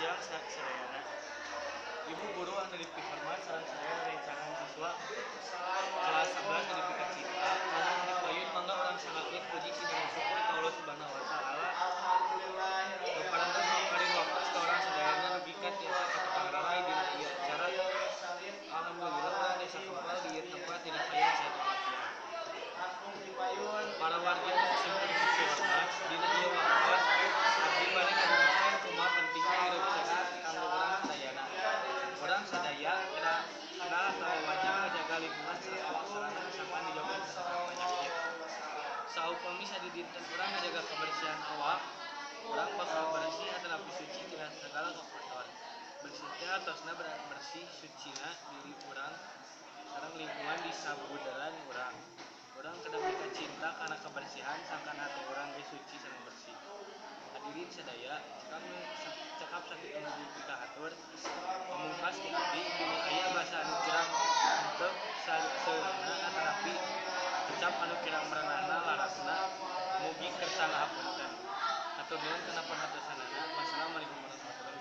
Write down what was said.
Siang sadayana. Ibu guru anu dipihormat sareng sadaya rerencangan siswa kelas 11 anu dipikacinta, kana di payun mangga urang sanggakeun puji sareng syukur ka Allah Subhanahu wa taala. Nu parantos ngaparin waktos ka urang sadayana dugi ka tiasa katepang rarai dina ieu acara. Alhamdulillah urang tiasa kempal di ieu tempat dina kaayaan sehat walafiat. Para wargi anu simkuring dipihormat, dina ieu waktos abdi bade ngadugikeun kumaha pentingna hirup sehat kanggo urang sadayana. Urang sadaya kedah atawa wajib ngajaga lingkungan sareng awak sarana sangkan dijauhkeun tina panyakit. Saupami sadidinten urang ngajaga kabersihan awak, urang bakal bersih atanapi suci tina sagala kakotor. Bersih teh artosna bersih sucina diri urang sareng lingkungan di sabuderan urang. Urang kedah mikacinta kana kabersihan sangkan hate urang ge suci sareng bersih. Hadirin sadaya, cekap sakitu nu dipikahatur. Pamungkas ti abdi, bilih aya basa anu kirang henteu seueurna atanapi kecap anu kirang merenahna larasna, mugi kersa ngahapunten. Hatur nuhun kana perhatosanana. Wassalamualaikum warahmatullahi.